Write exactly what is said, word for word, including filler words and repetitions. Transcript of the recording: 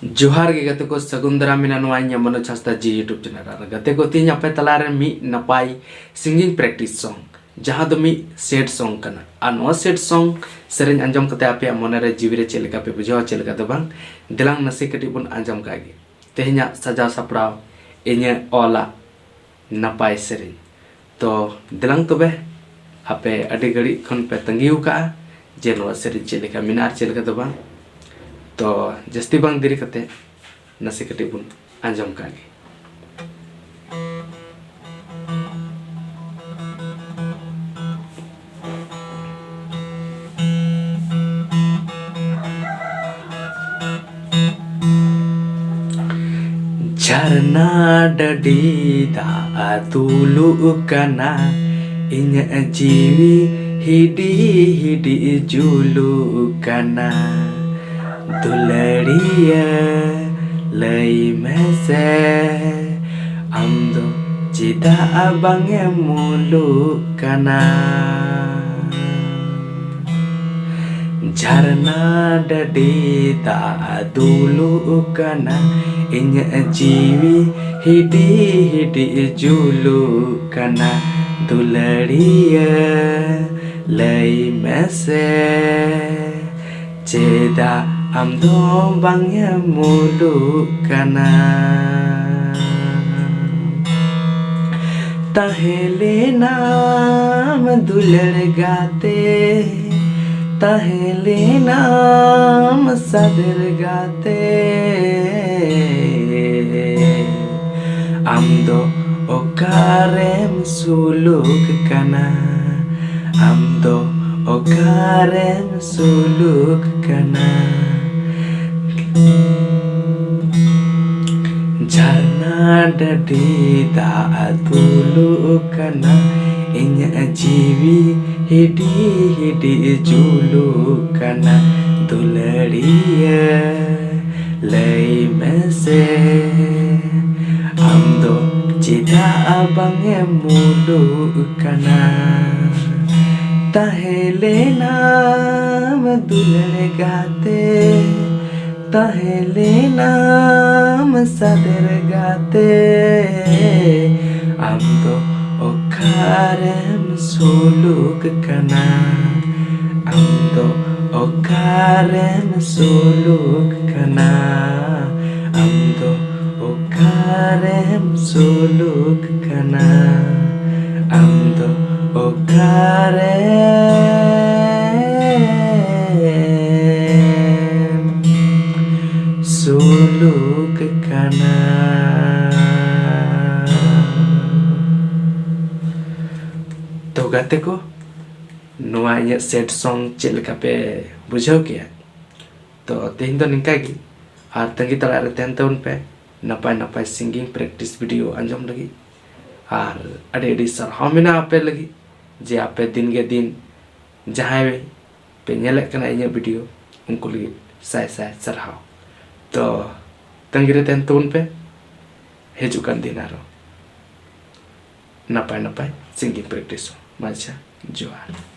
ᱡᱚᱦᱟᱨ ᱜᱮ ᱜᱟᱛᱮ ᱠᱚ, ᱥᱟᱹᱜᱩᱱ ᱫᱟᱨᱟᱢ ᱢᱮᱱᱟᱜ ᱱᱚᱣᱟ ᱤᱧᱟᱹᱜ ᱢᱚᱱᱳᱡᱽ ᱦᱟᱸᱥᱫᱟ ᱡᱤ YouTube channel ᱨᱮ᱾ ᱜᱟᱛᱮ ᱠᱚ, ᱛᱮᱦᱮᱧ ᱟᱯᱮ ᱛᱟᱞᱟᱨᱮ ᱢᱤᱫ ᱱᱟᱯᱟᱭ singing practice song, ᱡᱟᱦᱟᱸ ᱫᱚ ᱢᱤᱫ sad song ᱠᱟᱱᱟ᱾ ᱟᱨ ᱱᱚᱣᱟ sad song ᱥᱮᱨᱮᱧ ᱟᱸᱡᱚᱢ ᱠᱟᱛᱮ ᱟᱯᱮᱭᱟᱜ ᱢᱚᱱᱮᱨᱮ ᱡᱤᱣᱤᱨᱮ ᱪᱮᱫ ᱞᱮᱠᱟ ᱯᱮ ᱵᱩᱡᱷᱟᱹᱣᱟ, ᱪᱮᱫ ᱞᱮᱠᱟ ᱫᱚ ᱵᱟᱝ, ᱫᱮᱞᱟᱝ ᱱᱟᱥᱮ ᱠᱟᱹᱴᱤᱡ ᱵᱚᱱ ᱟᱸᱡᱚᱢ ᱠᱟᱜ ᱜᱮ᱾ ᱛᱮᱦᱮᱧᱟᱜ ᱥᱟᱡᱟᱣ ᱥᱟᱯᱲᱟᱣ, ᱤᱧᱟᱹᱜ ᱚᱞᱟᱜ ᱱᱟᱯᱟᱭ ᱥᱮᱨᱮᱧ᱾ ᱛᱚ ᱫᱮᱞᱟᱝ ᱛᱚᱵᱮ, ᱟᱯᱮ ᱟᱹᱰᱤ ᱜᱷᱟᱹᱲᱤᱡ ᱠᱷᱚᱱ ᱯᱮ ᱛᱟᱺᱜᱤ ᱟᱠᱟᱫᱼᱟ ᱡᱮ ᱱᱚᱣᱟ ᱥᱮᱨᱮᱧ ᱪᱮᱫ ᱞᱮᱠᱟ ᱢᱮᱱᱟᱜᱼᱟ ᱟᱨ ᱪᱮᱫ ᱞᱮᱠᱟ ᱫᱚ ᱵᱟᱝ᱾ ᱛᱚ ᱡᱟᱹᱥᱛᱤ ᱵᱟᱝ ᱫᱮᱨᱤ ᱠᱟᱛᱮ ᱱᱟᱥᱮ ᱠᱟᱹᱴᱤᱡ ᱵᱚᱱ ᱟᱸᱡᱚᱢ ᱠᱟᱜ ᱜᱮ᱾ ᱡᱷᱟᱨᱱᱟ ᱰᱟᱹᱰᱤ ᱫᱟᱜ ᱫᱩᱞᱩᱜ ᱠᱟᱱᱟ, ᱤᱧᱟᱹᱜ ᱡᱤᱣᱤ ᱦᱤᱰᱤ ᱦᱤᱰᱤ ᱡᱩᱞᱩᱜ ᱠᱟᱱᱟ᱾ ᱫᱩᱞᱟᱹᱲᱤᱭᱟᱹ, ᱞᱟᱹᱭ ᱢᱮᱥᱮ, ᱟᱢ ᱫᱚ ᱪᱮᱫᱟᱜ ᱵᱟᱝ ᱮᱢ ᱢᱩᱞᱩᱜ ᱠᱟᱱᱟ? ᱡᱷᱟᱨᱱᱟ ᱰᱟᱹᱰᱤ ᱫᱟᱜ ᱫᱩᱞᱩᱜ ᱠᱟᱱᱟ, ᱤᱧᱟᱹᱜ ᱡᱤᱣᱤ ᱦᱤᱰᱤ ᱦᱤᱰᱤ ᱡᱩᱞᱩᱜ ᱠᱟᱱᱟ᱾ ᱫᱩᱞᱟᱹᱲᱤᱭᱟᱹ, ᱞᱟᱹᱭ ᱢᱮᱥᱮ, ᱪᱮᱫᱟᱜ ᱟᱢ ᱫᱚ ᱵᱟᱝ ᱮᱢ ᱢᱩᱞᱩᱜ ᱠᱟᱱᱟ? ᱛᱟᱦᱮᱸ ᱞᱮᱱᱟᱢ ᱫᱩᱞᱟᱹᱲ ᱜᱟᱛᱮ, ᱛᱟᱦᱮᱸ ᱞᱮᱱᱟᱢ ᱥᱟᱫᱮᱨ ᱜᱟᱛᱮ᱾ ᱟᱢ ᱫᱚ ᱚᱠᱟᱨᱮᱢ ᱥᱩᱞᱩᱠ ᱠᱟᱱᱟ? ᱟᱢ ᱫᱚ ᱚᱠᱟᱨᱮᱢ ᱥᱩᱞᱩᱠ ᱠᱟᱱᱟ? ᱡᱷᱟᱨᱱᱟ ᱰᱟᱹᱰᱤ ᱫᱟᱜ ᱫᱩᱞᱩᱜ ᱠᱟᱱᱟ, ᱤᱧᱟᱹᱜ ᱡᱤᱣᱤ ᱦᱤᱰᱤ ᱦᱤᱰᱤ ᱡᱩᱞᱩᱜ ᱠᱟᱱᱟ᱾ ᱫᱩᱞᱟᱹᱲᱤᱭᱟᱹ, ᱞᱟᱹᱭ ᱢᱮᱥᱮ, ᱟᱢ ᱫᱚ ᱪᱮᱫᱟᱜ ᱵᱟᱝ ᱮᱢ ᱢᱩᱞᱩᱜ ᱠᱟᱱᱟ? ᱛᱟᱦᱮᱸ ᱞᱮᱱᱟᱢ ᱫᱩᱞᱟᱹᱲ ᱜᱟᱛᱮ, ᱛᱟᱦᱮᱸ ᱞᱮᱱᱟᱢ ᱥᱟᱫᱮᱨ ᱜᱟᱛᱮ, ᱟᱢ ᱫᱚ ᱚᱠᱟᱨᱮᱢ ᱥᱩᱞᱩᱠ ᱠᱟᱱᱟ? ᱟᱢ ᱫᱚ ᱚᱠᱟᱨᱮᱢ ᱥᱩᱞᱩᱠ ᱠᱟᱱᱟ? ᱟᱢ ᱫᱚ ᱚᱠᱟᱨᱮᱢ ᱥᱩᱞᱩᱠ ᱠᱟᱱᱟ? ᱟᱢ ᱫᱚ ᱚᱠᱟᱨᱮᱢ ᱥᱩᱞᱩᱠ ᱠᱟᱱᱟ? ᱛᱚ ᱜᱟᱛᱮ ᱠᱚ, ᱱᱚᱣᱟ ᱤᱧᱟᱹᱜ sad song ᱪᱮᱫ ᱞᱮᱠᱟ ᱯᱮ ᱵᱩᱡᱷᱟᱹᱣ ᱠᱮᱜᱼᱟ? ᱛᱚ ᱛᱮᱦᱮᱧ ᱫᱚ ᱱᱤᱝᱠᱟ ᱜᱮ, ᱟᱨ ᱛᱟᱺᱜᱤ ᱛᱟᱲᱟᱜ ᱨᱮ ᱛᱟᱦᱮᱱ ᱛᱟᱵᱚᱱ ᱯᱮ ᱱᱟᱯᱟᱭ ᱱᱟᱯᱟᱭ singing practice video ᱟᱸᱡᱚᱢ ᱞᱟᱹᱜᱤᱫ᱾ ᱟᱨ ᱟᱹᱰᱤ ᱟᱹᱰᱤ ᱥᱟᱨᱦᱟᱣ ᱢᱮᱱᱟᱜᱼᱟ ᱟᱯᱮ ᱞᱟᱹᱜᱤᱫ, ᱡᱮ ᱟᱯᱮ ᱫᱤᱱ ᱜᱮ ᱫᱤᱱ ᱡᱟᱦᱟᱸᱭ ᱯᱮ ᱧᱮᱞᱮᱫ ᱠᱟᱱᱟ ᱤᱧᱟᱹᱜ video, ᱩᱱᱠᱩ ᱞᱟᱹᱜᱤᱫ ᱥᱟᱭ ᱥᱟᱭ ᱥᱟᱨᱦᱟᱣ᱾ ᱛᱚ ᱛᱟᱺᱜᱤ ᱨᱮ ᱛᱟᱦᱮᱱ ᱛᱟᱵᱚᱱ ᱯᱮ ᱦᱤᱡᱩᱜ ᱠᱟᱱ ᱫᱤᱱ ᱟᱨᱚ ᱱᱟᱯᱟᱭ ᱱᱟᱯᱟᱭ singing practice᱾ ᱢᱟ ᱟᱪᱪᱷᱟ, ᱡᱚᱦᱟᱨ᱾